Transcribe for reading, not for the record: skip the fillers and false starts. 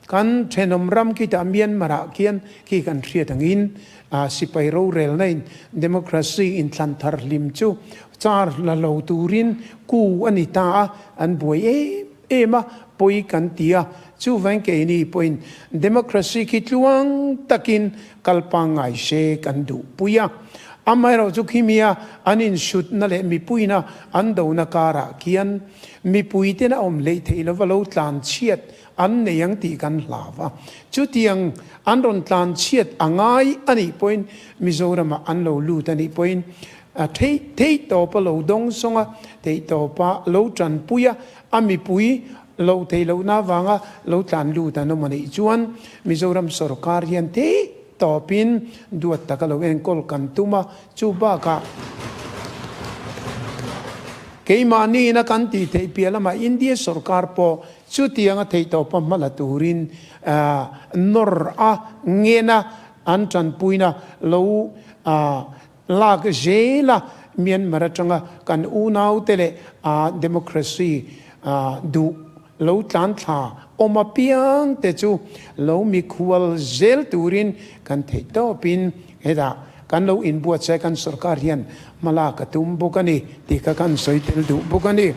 Kan thenawm ram khitah Myanmar ah khian khi kan hriat angin sipai rorelna in democracy inthlan thar hlim chu char la lo turin ku a ni ta a, an buai em em a, pawi kan ti a. Chuvang keini pawhin democracy khi tluang takin kal pangngai se kan duhpui a. Amaherawh chu khimia an insutna leh mipuina an dona karah khian mipuiten a awm hleih theih lova lo tlan chhiat an nei ang tih kan hlau a. Chutiang an rawn tlan chhiat a ngai a nih pawhin Mizoramah an lo lut a nih pawhin theih theih tawpa lo dawng sawng a, theih tawpa lo tanpui a, a mipui lo theih lohna avanga lo tlan lut an awm a nih chuan Mizoram sorkar hian theih tawpin duat taka lo enkawl kan tum a. Chu bakah keimahniin a kan tih theih piah lamah India sorkar pawh Chutianga theihtawpa hmala turin nawr a ngena an tanpuina lo lak zel a, Myanmar atanga kan unaute leh democracy duh lo tlan thla awm apiang te chu lo mikhual zel turin kan theihtawpin hetah kan lo inbuatsaih kan sorkar hian hmalak a tum bawk a ni tih kha kan sawi tel duh bawk a ni.